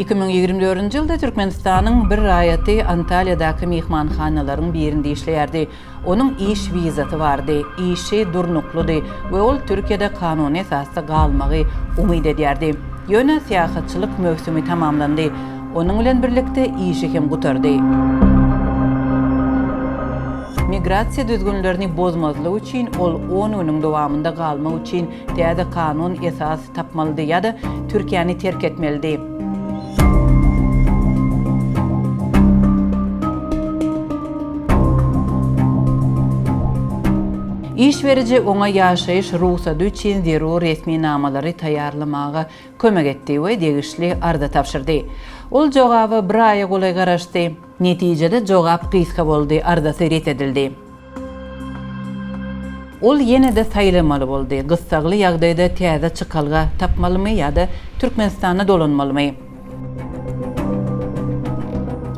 2024-nji ýylda Türkmenistanyň bir raýaty Antalýadaky myhmanhanalaryň birinde işleýärdi. Onuň iş wizasy bardy, işi durnuklydy we ol Türkiýede kanuny esasda galmagy umyt edýärdi. Ýöne syýahatçylyk möwsümi tamamlandy. Onuň bilen birlikde işi hem gutardy. Migrasiýa düzgünlerini bozmazlyk üçin ol on günüň dowamynda galmak üçin täze kanun esas tapmalydy ýa-da Türkiýäni terk etmelidi. Iş beriji oňa ýaşaýyş rugsady üçin zerur resminamalary taýýarlamaga kömek etdi we degişli arza tabşyrdy. Ol jogaba bir aýa golaý garaşdy. Netijede jogap gysga boldy, arzasy ret edildi. Ol ýene-de saýlamaly boldy, gyssagly ýagdaýda täze çykalga tapmalymy ýa-da Türkmenistana dolanmalymy?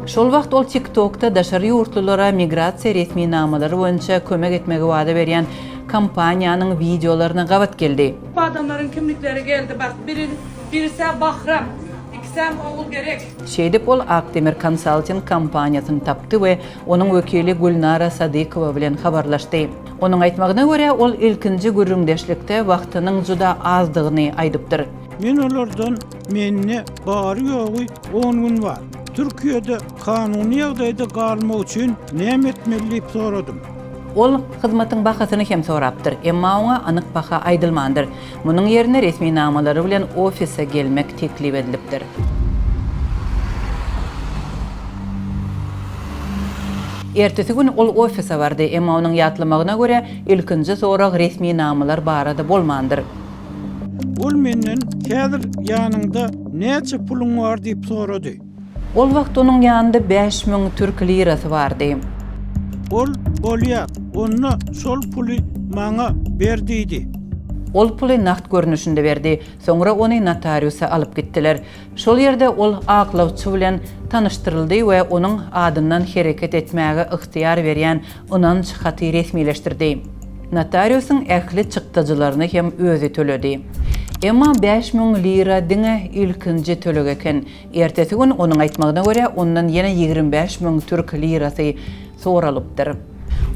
Şol wagt ol TikTok-da daşary ýurtlulara migrasiýa resminamalary boýunça kömek etmegi wada berýän kompaniýanyň wideolaryna gabat geldi. Bu adamlaryň kimlikleri geldi bak biri birisä Bahram ikisäm Ogulgerek. Şeýdip ol Akdemir Consulting kompaniýasyny tapdy we onuň wekili Gülnara Sadykowa bilen habarlaşdy. Onuň aýtmagyna görä, ol ilkinji gürrüňdeşlikde wagtynyň juda azdygyny aýdypdyr. Men olardan mende bary-ýogy on gün bar. Türkiýede kanuny ýagdaýda galmak üçin näme etmeli diýip soradym. Ol hyzmatyň bahasyny hem sorapdyr, emma oňa anyk baha aýdylmandyr. Munuň ýerine resminamalary bilen ofise gelmek teklip edilipdir. Ertesi gün ol ofise bardy, emma onuň ýatlamagyna görä, ilkinji sorag resminamalar barada bolmandyr. Ol menden häzir ýanyňda näçe puluň bar diýip sorady. Ol wagt onuň ýanynda 5000 türk lirasy bardy. Ol, Bolýar, onda şol puly maňa ber diýdi. Ol puly nagt görnüşinde berdi. Soňra ony notariusa alyp gitdiler. Şol ýerde ol aklawçy bilen tanyşdyryldy we onuň adyndan hereket etmäge ygtyýar berýän ynanç haty resmileşdirdi. Notariusyň ähli çykdajylaryny hem özi töledi. Emma 5000 lira diňe ilkinji töleg eken. Ertesi gün, onuň aýtmagyna görä, ondan ýene 25 müň türk lirasy soralypdyr.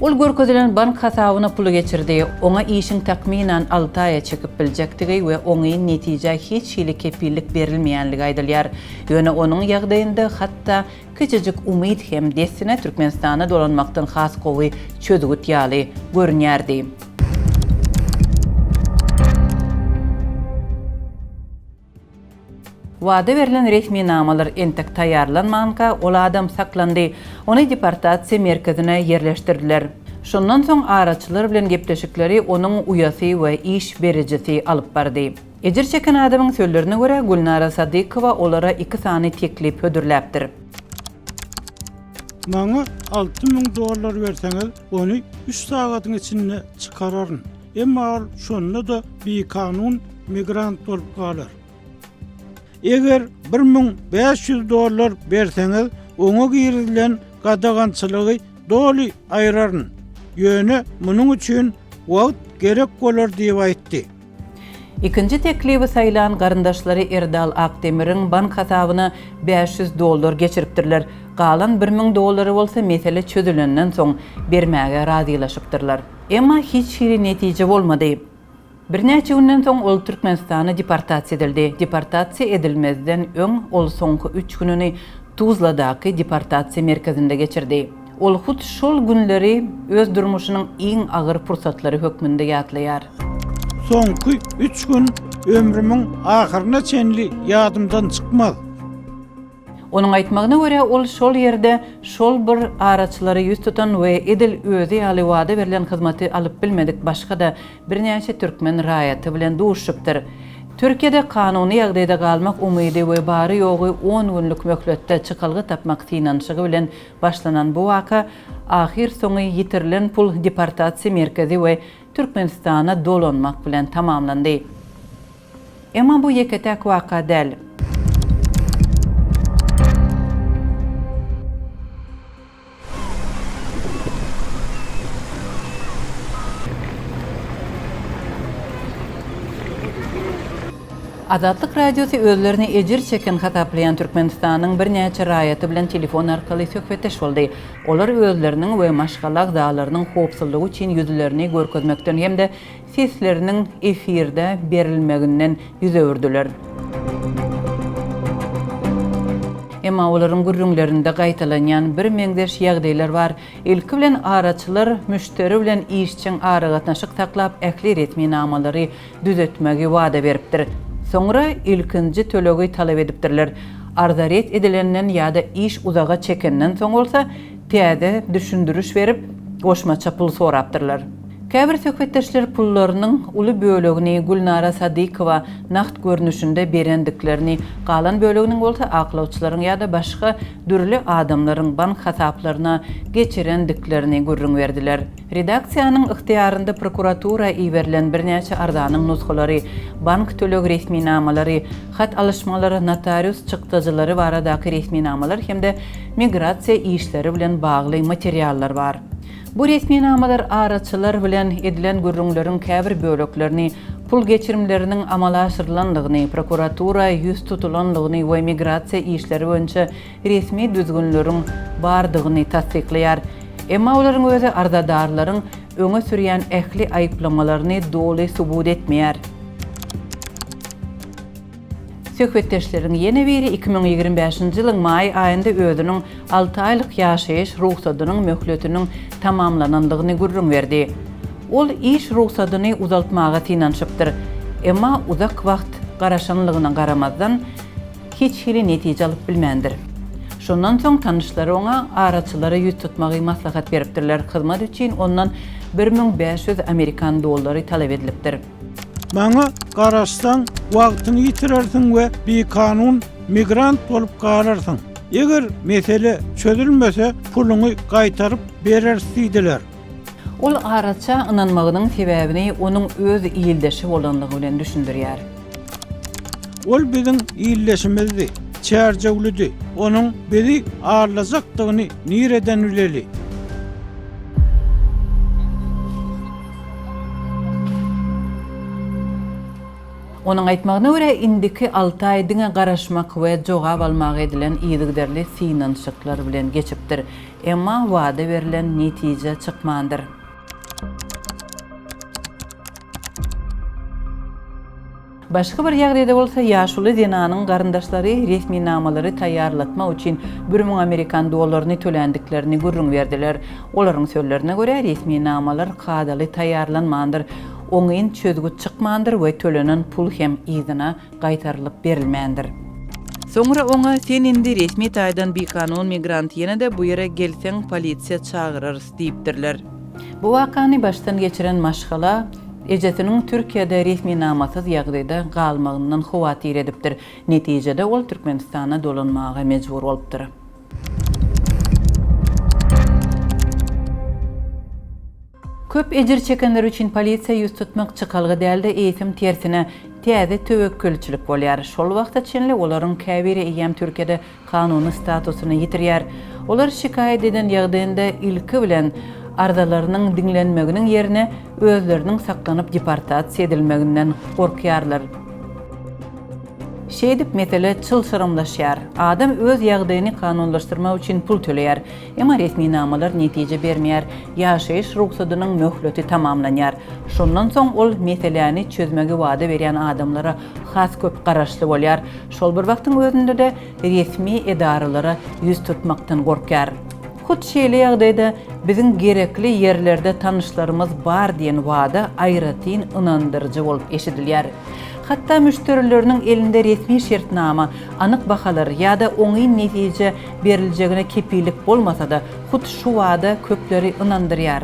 Ol görkezilen bank hasabyna puly geçirdi. Oňa işiň takmynan alty aýa çekip biljekdigi we oňyn netijä hiç hili kepillik berilmeýänligi aýdylýar. Ýöne onuň ýagdaýynda hatda kiçijik umyt hem dessine Türkmenistana dolanmakdan has gowy çözgüt ýaly görünýärdi. Wada berlen resminamalar entek taýýarlanmanka, ol adam saklandy. Ony deportasiýa merkezine ýerleşdirdiler. Şondan soň araçylar bilen gepleşikleri onuň uýasy we iş berijisi alyp bardy. Ejir çeken adamyň sözlerine görä, Gülnara Sadykowa olara iki sany teklip hödürläpdir. Maňa 6000 dollar berseňiz, ony üç sagadyň içinde çykararyn. Emma ol şonda-da bikanun migrant bolup galar. Eger 1500 dollar berseňiz, oňa girizilen gadagançylygy doly aýraryn. Ýöne munuň üçin wagt gerek bolar diýip aýtdy. Ikinji teklibi saýlan garyndaşlary Erdal Akdemiriň bank hasabyna 500 dollar geçiripdirler. Galan 1000 dollary bolsa mesele çözülenden soň bermäge razylaşypdyrlar. Emma hiç hili netije bolmady. Birnäçe günden soň ol Türkmenistana deportasiýa edildi. Deportasiýa edilmezden öň ol soňky üç gününi Tuzladaky deportasiýa merkezinde geçirdi. Ol hut şol günleri öz durmuşynyň iň agyr pursatlary hökmünde ýatlaýar. Soňky üç gün ömrümiň ahyryna çenli ýadymdan çykmaz. Onuň aýtmagyna görä, ol şol ýerde şol bir araçylara ýüz tutan we edil özi ýaly wada berlen hyzmaty alyp bilmedik başga-da birnäçe türkmen raýaty bilen duşupdyr. Türkiýede kanuny ýagdaýda galmak umydy we bary-ýogy on günlük möhletde çykalga tapmak synanyşygy bilen başlanan bu waka ahyrsoňy ýitirilen pul deportasiýa merkezi we Türkmenistana dolanmak bilen tamamlandy. Emma bu ýeke-täk waka däl. Azatlyk Radiosy özlerini ejir çeken hasaplaýan Türkmenistanyň birnäçe raýaty bilen telefon arkaly söhbetdeş boldy. Olar özleriniň we maşgala agzalarynyň howpsuzlygy üçin ýüzlerini görkezmekden hem-de sesleriniň efirde berilmeginden ýüz öwürdiler. Emma olaryň gürrüňlerinde gaýtalanýan birmeňzeş ýagdaýlar bar. Ilki bilen araçylar müşderi bilen işjeň aragatnaşyk saklap ähli resminamalary düzetmegi wada beripdir. Soňra ilkinji tölegi talap edipdirler. Arza ret edilenden ýa-da iş uzaga çekenden soň bolsa täze düşündiriş berip, goşmaça pul sorapdyrlar. Käbir söhbetdeşler pullarynyň uly bölegini Gülnara Sadykowa nagt görnüşinde berendiklerini, galan böleginiň bolsa aklawçylaryň ýa-da başga dürli adamlaryň bank hasaplaryna geçirendiklerini gürrüň berdiler. Redaksiýanyň ygtyýarynda prokuratura iberilen birnäçe arzanyň nusgalary, bank töleg resminamalary, hat alyşmalar, notarius çykdajylary baradaky resminamalar hem-de migrasiýa işleri bilen bagly materiallar bar. Bu resminamalar araçylar bilen edilen gürrüňleriň käbir böleklerini, pul geçirimleriniň amala aşyrylandygyny, prokuratura ýüz tutulandygyny we migrasiýa işleri boýunça resmi düzgünleriň bardygyny tassyklaýar. Emma olaryň özi arzadarlaryň öňe sürýän ähli aýyplamalaryny doly subut etmeýär. Söhbetdeşleriň ýene biri 2025-nji ýylyň maý aýynda özüniň alty aýlyk ýaşaýyş rugsadynyň möhletiniň tamamlanandygyny gürrüň berdi. Ol iş rugsadyny uzaltmaga synanyşypdyr. Emma uzak wagt garaşanlygyna garamazdan, hiç hili netije alyp bilmändir. Şondan soň tanyşlary oňa araçylara ýüz tutmagy maslahat beripdirler, hyzmat üçin ondan 1500 amerikan dollary talap edilipdir. Maňa garaşsaň, wagtyňy ýitirersiň we bikanun migrant bolup galarsyň. Eger mesele çözülmese, puluňy gaýtaryp bereris diýdiler. Ol araça ynanmagynyň sebäbini onuň öz ildeşi bolanlygy bilen düşündirýär. Ol biziň ildeşimizdi, çärjewlidi. Onuň bizi aldajakdygyny nireden bileli? Onuň aýtmagyna görä, indiki alty aý diňe garaşmak we jogap almaga edilen yzygiderli synanyşyklar bilen geçipdir. Emma wada berlen netije çykmandyr. Başga bir ýagdaýda bolsa, ýaşuly zenanyň garyndaşlary resminamalary taýýarlatmak üçin 1000 amerikan dollaryny töländiklerini gürrüň berdiler. Olaryň sözlerine görä, resminamalar kadaly taýýarlanmandyr, oňyn çözgüt çykmandyr we tölenen pul hem yzyna gaýtarylyp berilmändir. Soňra oňa, Sen indi resmi taýdan bikanun migrant, ýene-de bu ýere gelseň polisiýa çagyrarys diýipdirler. Bu wakany başdan geçiren maşgala ejesiniň Türkiýede resminamasyz ýagdaýda galmagyndan howatyr edipdir. Netijede ol Türkmenistana dolanmaga mejbur bolupdyr. Köp ejir çekenler üçin polisiýa ýüz tutmak çykalga däl-de, eýsem tersine, täze töwekgelçilik bolýar. Şol wagta çenli olaryň käbiri eýýäm Türkiýede kanuny statusyny ýitirýär. Olar şikaýat eden ýagdaýynda ilki bilen arzalarynyň diňlenmeginiň ýerine özleriniň saklanyp deportasiýa edilmeginden gorkýarlar. Şeýdip mesele çylşyrymlaşýar. Adam öz ýagdaýyny kanunlaşdyrmak üçin pul töleýär. Emma resminamalar netije bermeýär, ýaşaýyş rugsadynyň möhleti tamamlanýar. Şondan soň ol meseläni çözmegi wada berýän adamlara has köp garaşly bolýar, şol bir wagtyň özünde-de resmi edaralara ýüz tutmakdan gorkýar. Hut şeýle ýagdaýda biziň gerekli ýerlerde tanyşlarymyz bar diýen wada aýratyn ynandyryjy bolup eşidilýär. Hatda müşderileriniň elinde resmi şertnama, anyk bahalar ýa-da oňyn netije beriljegine kepillik bolmasa-da, hut şu wada köpleri ynandyrýar.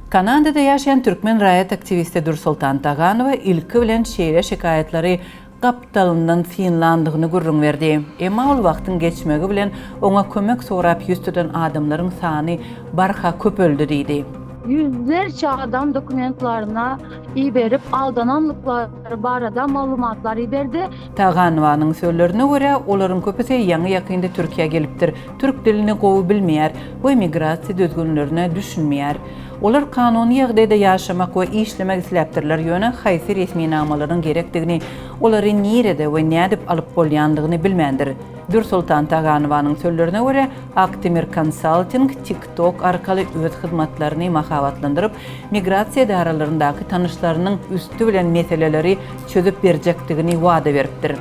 Kanadada ýaşaýan türkmen raýat aktiwisti Dürsoltan Taganowa ilki bilen şeýle şikaýatlary gapdalyndan synlandygyny gürrüň berdi. Emma ol wagtyň geçmegi bilen oňa kömek sorap ýüz tutan adamlaryň sany barha köpeldi diýdi. Ýüzlerçe adam dokumentlaryna iberip aldananlyklary barada maglumatlar iberdi. Taganowanyň sözlerine görä, olaryň köpüsi ýaňy-ýakynda Türkiýä gelipdir, türk dilini gowy bilmeýär we migrasiýa düzgünlerine düşünmeýär. Olar kanuny ýagdaýda ýaşamak we işlemek isläpdirler, ýöne haýsy resminamalaryň gerekdigini, olary nirede we nädip alyp bolýandygyny bilmändir. Dürsoltan Taganowanyň sözlerine görä, Aktemir Consulting TikTok arkaly öz hyzmatlaryny mahabatlandyryp, migrasiýa edaralaryndaky tanyşlarynyň üsti bilen meseleleri çözüp berjekdigini wada beripdir.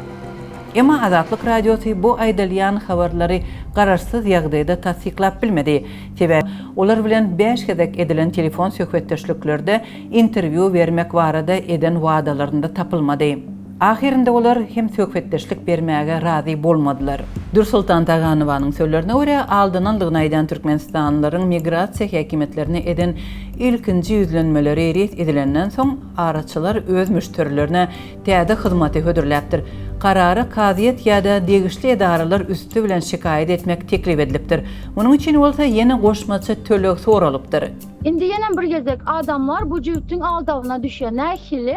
Emma Azatlyk Radiosy bu aýdylýan habarlary garaşsyz ýagdaýda tassyklap bilmedi. Sebäbi olar bilen bäş gezek edilen telefon söhbetdeşliklerde interwýu bermek barada eden wadalarynda tapylmady. Ahyrynda olar hem söhbetdeşlik bermäge razy bolmadylar. Dürsoltan Taganowanyň sözlerine görä, aldanandygyny aýdan türkmenistanlylaryň migrasiýa häkimiýetlerine eden ilkinji ýüzlenmeleri ret edilenden soň, araçylar öz müşderilerine täze hyzmaty hödürläpdir. Karara kazyýet ýa-da degişli edaralar üsti bilen şikaýat etmek teklip edilipdir. Munuň üçin bolsa ýene goşmaça töleg soralypdyr. Indi ýenem bir gezek adamlar bu jübütiň aldawyna düşýär. Nähili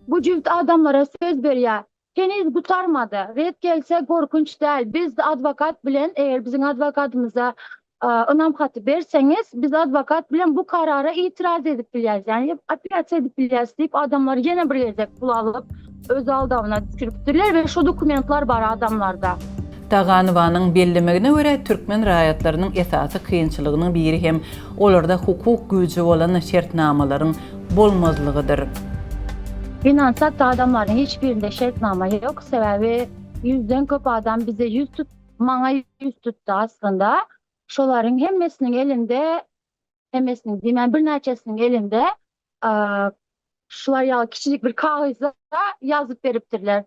bu jübüt adamlara söz berýär. Heniz gutarmady. Ret gelse gorkunç däl. Biz adwokat bilen eger biziň adwokatymyza ynam haty berseňiz, biz adwokat bilen bu karara itiraz edip bilýäris, ýagny apelýasiýa edip bilýäris diýip, adamlar ýene bir gezek pul alyp, öz aldawyna düşüripdirler we şu dokumentler bar adamlarda. Taganowanyň bellemegine görä, türkmen raýatlarynyň esasy kynçylygynyň biri hem olarda hukuk güýji bolan şertnamalaryň bolmazlygydyr. Gynansak-da adamlaryň hiç birinde şertnama ýok, sebäbi ýüzden köp adam bize ýüz tut Maňa ýüz tutdy aslynda. Şolaryň hemmesiniň elinde, hemmesiniň diýmän birnäçesiniň elinde şular ýaly kiçijik bir kagyzda ýazyp beripdirler.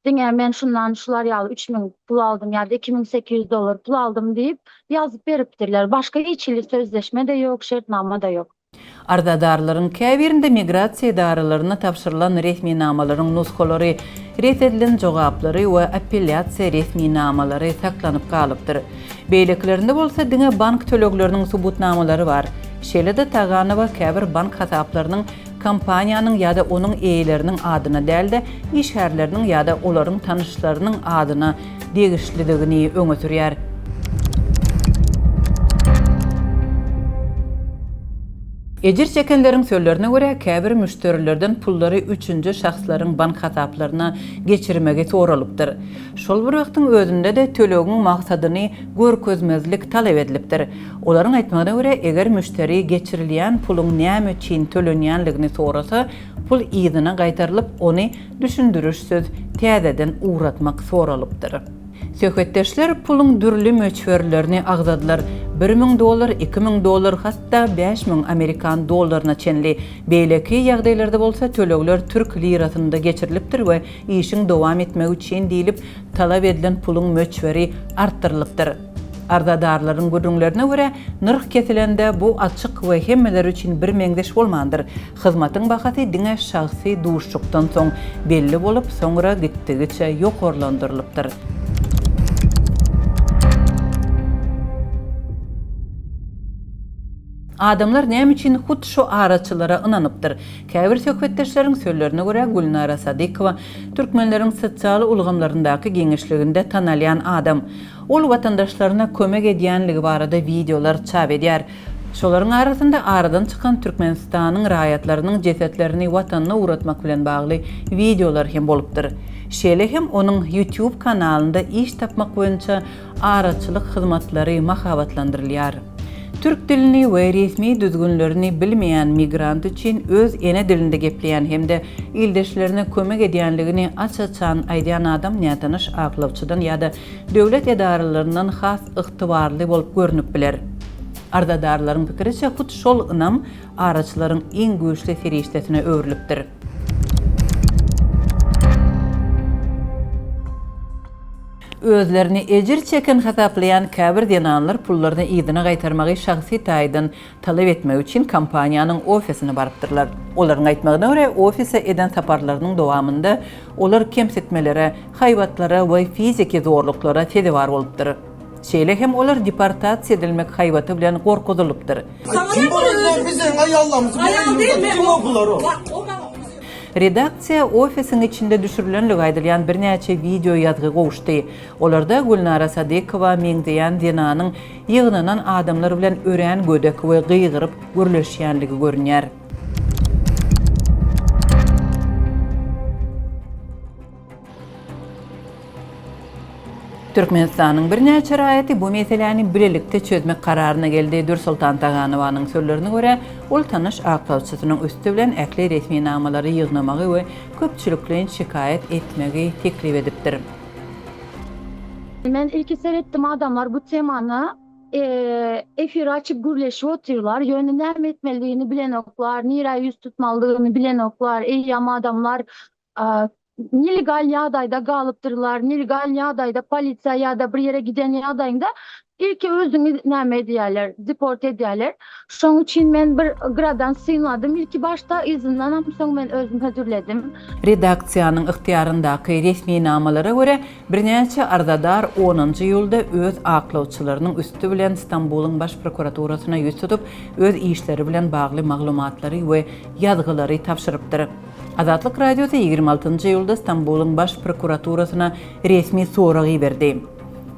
Diňe men şundan şular ýaly 3000 pul aldym ýa-da 2800 dollar pul aldym diýip ýazyp beripdirler. Başga hiç hili sözleşme-de ýok, şertnama-da ýok. Arzadarlaryň käbirinde migrasiýa edaralaryna tabşyrylan resminamalaryň nusgalary, ret edilen jogaplary we apellýasiýa resminamalary saklanyp galypdyr. Beýlekilerinde bolsa diňe bank tölegleriniň subutnamalary bar. Şeýle-de Taganowa käbir bank hasaplarynyň kompaniýanyň ýa-da onuň eýeleriniň adyna däl-de, işgärleriniň ýa-da olaryň tanyşlarynyň adyna degişlidigini öňe sürýär. Ejir çekenleriň sözlerine görä, käbir müşderilerden pullary üçünji şahslaryň bank hasaplaryna geçirmegi soralypdyr. Şol bir wagtyň özünde-de tölegiň maksadyny görkezmezlik talap edilipdir. Olaryň aýtmagyna görä, eger müşderi geçirilýän puluň näme üçin tölenýänligini sorasa, pul yzyna gaýtarylyp, ony düşündirişsiz täzeden ugratmak soralypdyr. Söhbetdeşler puluň dürli möçberlerini agzadylar, 1000 dollar, 2000 dollar, hatda 5000 amerikan dollaryna çenli. Beýleki ýagdaýlarda bolsa tölegler türk lirasynda geçirilipdir we işiň dowam etmegi üçin diýlip talap edilen puluň möçberi artdyrylypdyr. Arzadarlaryň gürrüňlerine görä, nyrh kesilende bu açyk we hemmeler üçin birmeňzeş bolmandyr. Hyzmatyň bahasy diňe şahsy duşuşykdan soň belli bolup, soňra gitdigiçe ýokarlandyrylypdyr. Adamlar näme üçin hut şu araçylara ynanypdyr? Käbir söhbetdeşleriň sözlerine görä, Gülnara Sadykowa türkmenleriň sosial ulgamlaryndaky giňişliginde tanalýan adam. Ol watandaşlaryna kömek edýänligi barada wideolar çap edýär. Şolaryň arasynda aradan çykan Türkmenistanyň raýatlarynyň jesetlerini watanyna ugratmak bilen bagly wideolar hem bolupdyr. Şeýle hem onuň YouTube kanalynda iş tapmak boýunça araçylyk hyzmatlary mahabatlandyrylýar. Türk dilini we resmi düzgünlerini bilmeýän migrant üçin öz ene dilinde gepleýän hem-de ildeşlerine kömek edýänligini aç-açan aýdýan adam nätanyş aklawçydan ýa-da döwlet edaralaryndan has ygtybarly bolup görnüp biler. Arzadarlaryň pikiriçe, hut şol ynam araçylaryň iň güýçli serişdesine öwrülipdir. Özlerini ejir çeken hasaplaýan käbir zenanlar pullaryny yzyna gaýtarmagy şahsy taýdan talap etmek üçin kompaniýanyň ofisine barypdyrlar. Olaryň aýtmagyna görä, ofise eden saparlarynyň dowamynda olar kemsitmelere, haýbatlara we fiziki zorluklara sezewar bolupdyr. Şeýle hem olar deportasiýa edilmek haýbaty bilen gorkuzylypdyr. Redaksiýa ofisiň içinde düşürilenligi aýdylýan birnäçe wideo ýazgy gowuşdy. Olarda Gülnara Sadykowa meňzeýän zenanyň ýygnanan adamlar bilen örän gödek we gygyryp gürleşýänligi görünýär. Türkmenistanyň birnäçe raýaty bu meseläni bilelikde çözmek kararyna geldi. Dürsoltan Taganowanyň sözlerine görä, ol tanyş aklawçysynyň üsti bilen ähli resminamalary ýygnamagy we köpçülikleýin şikaýat etmegi teklip edipdir. Men ilki seretdim adamlar bu temany efir açyp gürleşip otyrlar ýöne näme etmelidigini bilenoklar nirä ýüz tutmalydygyny bilenoklar eýýäm adamlar nelegal ýagdaýda galypdyrlar nelegal ýagdaýda polisiýa ýa-da bir ýere giden ýagdaýyňda ilki özüňi näme edýärler deport edýärler şoň üçin men bir gyradan synladym ilki başda yzyndanam soň men özüm hödürledim. Redaksiýanyň ygtyýaryndaky resminamalara görä, birnäçe arzadar onunjy iýulda öz aklawçylarynyň üsti bilen Stambulyň Baş prokuraturasyna ýüz tutup, öz işleri bilen bagly maglumatlary we ýazgylary tabşyrypdyr. Azatlyk Radiosy 26-njy iýulda Stambulyň Baş prokuraturasyna resmi sorag iberdi.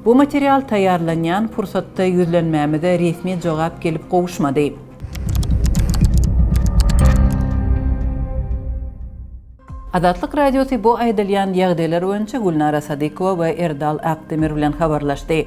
Bu material taýýarlanýan pursatda ýüzlenmämize resmi jogap gelip gowuşmady. Azatlyk Radiosy bu aýdylýan ýagdaýlar boýunça Gülnara Sadykowa we Erdal Akdemir bilen habarlaşdy.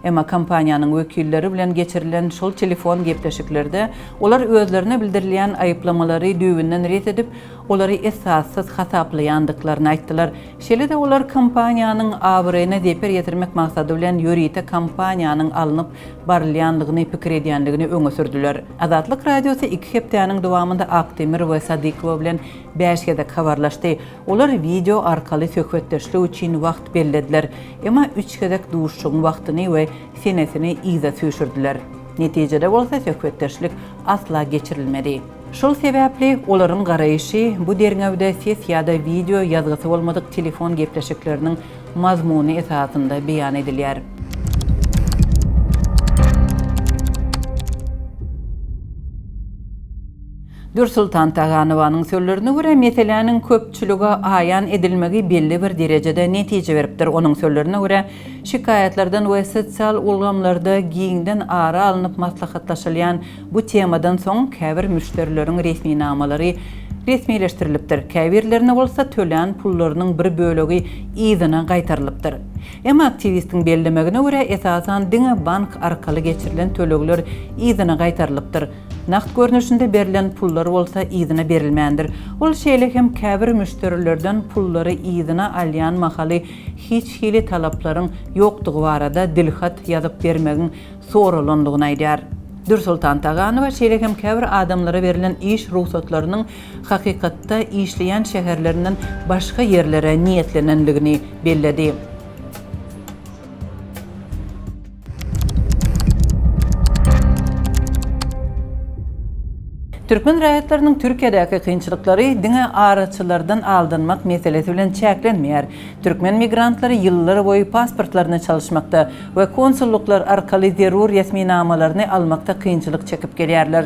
Emma kompaniýanyň wekilleri bilen geçirilen şol telefon gepleşiklerde olar özlerine bildirilýän aýyplamalary düýbünden ret edip, olary esassyz hasaplaýandyklaryny aýtdylar. Şeýle-de olar kompaniýanyň abraýyna zeper ýetirmek maksady bilen ýörite kampaniýanyň alnyp barylýandygyny pikir edýändigini öňe sürdüler. Azatlyk Radiosy iki hepdäniň dowamynda Akdemir we Sadykowa bilen bäş gezek habarlaşdy. Olar wideo arkaly söhbetdeşlik üçin wagt bellediler. Emma üç gezek duşuşygyň wagtyny we senesini yza süýşürdiler. Netijede bolsa söhbetdeşlik asla geçirilmedi. Şol sebäpli olaryň garaýşy bu derňewde ses ýa-da wideo ýazgysy bolmadyk telefon gepleşikleriniň mazmuny esasynda beýan edilýär. Dürsoltan Taganowanyň sözlerine görä, meseläniň köpçülige aýan edilmegi belli bir derejede netije beripdir. Onuň sözlerine görä, şikaýatlardan we sosial ulgamlarda giňden ara alnyp maslahatlaşylýan bu temadan soň käbir müşderileriň resminamalary resmileşdirilipdir, käbirlerine bolsa tölän pullarynyň bir bölegi yzyna gaýtarylypdyr. Emma aktiwistiň bellemegine görä, esasan diňe bank arkaly geçirilen tölegler yzyna gaýtarylypdyr. Nagt görnüşinde berlen pullar bolsa yzyna berilmändir. Ol şeýle hem käbir müşderilerden pullary yzyna alýan mahaly hiç hili talaplaryň ýokdugy barada dilhat ýazyp bermegiň soralandygyny aýdýar. Dürsoltan Taganowa şeýle hem käbir adamlara berlen iş rugsatlarynyň hakykatda işleýän şäherlerinden başga ýerlere niýetlenendigini belledi. Türkmen raýatlarynyň Türkiýedäki kynçylyklary diňe araçylardan aldanmak meselesi bilen çäklenmeýär. Türkmen migrantlary ýyllar boýy pasportlaryny çalyşmakda we konsullyklar arkaly zerur resminamalaryny almakda kynçylyk çekip gelýärler.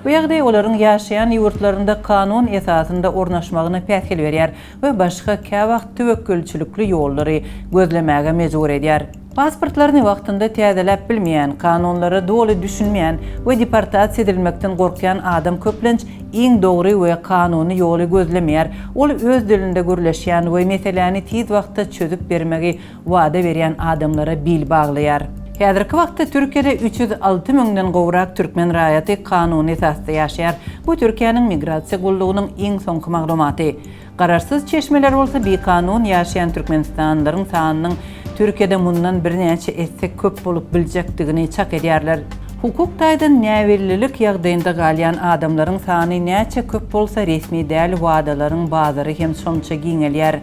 Bu ýagdaý olaryň ýaşaýan ýurtlarynda kanun esasynda ornaşmagyna päsgel berýär we başga käwagt töwekgelçilikli ýollary gözlemäge mejbur edýär. Pasportlaryny wagtynda täzeläp bilmeýän, kanunlara doly düşünmeýän we deportasiýa edilmekden gorkýan adam köplenç iň dogry we kanuny ýoly gözlemeýär. Ol öz dilinde gürleşýän we meseläni tiz wagtda çözüp bermegi wada berýän adamlara bil baglaýar. Häzirki wagtda Türkiýede 306 müňden gowrak türkmen raýaty kanuny esasda ýaşaýar. Bu Türkiýäniň Migrasiýa gullugynyň iň soňky maglumaty. Garaşsyz çeşmeler bolsa bikanun ýaşaýan türkmenistanlylaryň sanynyň Türkiýede mundan birnäçe esse köp bolup biljekdigini çak edýärler. Hukuk taýdan näbellilik ýagdaýynda galýan adamlaryň sany näçe köp bolsa resmi däl wadalaryň bazary hem şonça giňelýär.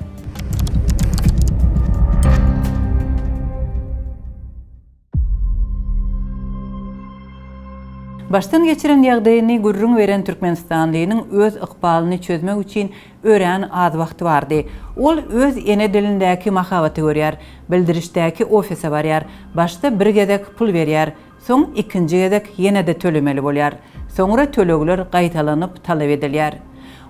Başdan geçiren ýagdaýyny gürrüň beren türkmenistanlynyň öz ykbalyny çözmek üçin örän az wagty bardy. Ol öz ene dilindäki mahabaty görýär, bildirişdäki ofise barýar, başda bir gezek pul berýär, soň ikinji gezek ýene-de tölemeli bolýar. Soňra tölegler gaýtalanyp talap edilýär.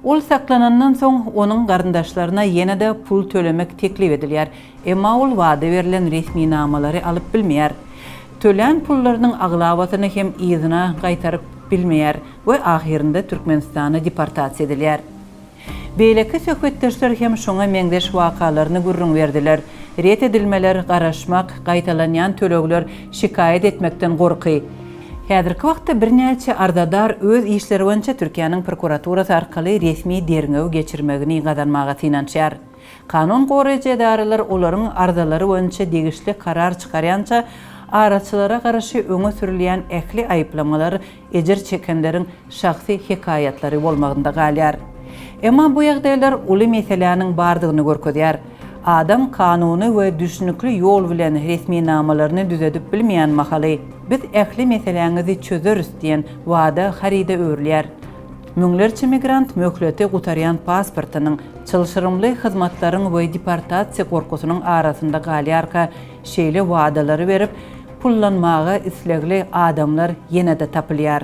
Ol saklanandan soň, onuň garyndaşlaryna ýene-de pul tölemek teklip edilýär, emma ol wada berlen resminamalary alyp bilmeýär. Tölän pullarynyň aglabasyny hem yzyna gaýtaryp bilmeýär we ahyrynda Türkmenistana deportasiýa edilýär. Beýleki söhbetdeşler hem şoňa meňzeş wakalaryny gürrüň berdiler, ret edilmeler, garaşmak, gaýtalanýan tölegler, şikaýat etmekden gorky. Häzirki wagtda birnäçe arzadar öz işleri boýunça Türkiýäniň prokuraturasy arkaly resmi derňew geçirmegini gazanmaga synanyşýar. Kanun goraýjy edaralar olaryň arzalary boýunça degişli karar çykarýança araçylara garşy öňe sürülýän ähli aýyplamalar ejir çekenleriň şahsy hekaýatlary bolmagynda galýar. Emma bu ýagdaýlar uly meseläniň bardygyny görkezýär. Adam kanuny we düşnükli ýol bilen resminamalaryny düzedip bilmeýän mahaly, biz ähli meseläňizi çözeris diýen wada haryda öwrülýär. Müňlerçe migrant möhleti gutarýan pasportynyň, çylşyrymly hyzmatlaryň we deportasiýa gorkusynyň arasynda galýarka, şeýle wadalary berip, pullanmaga islegli adamlar ýene-de tapylýar.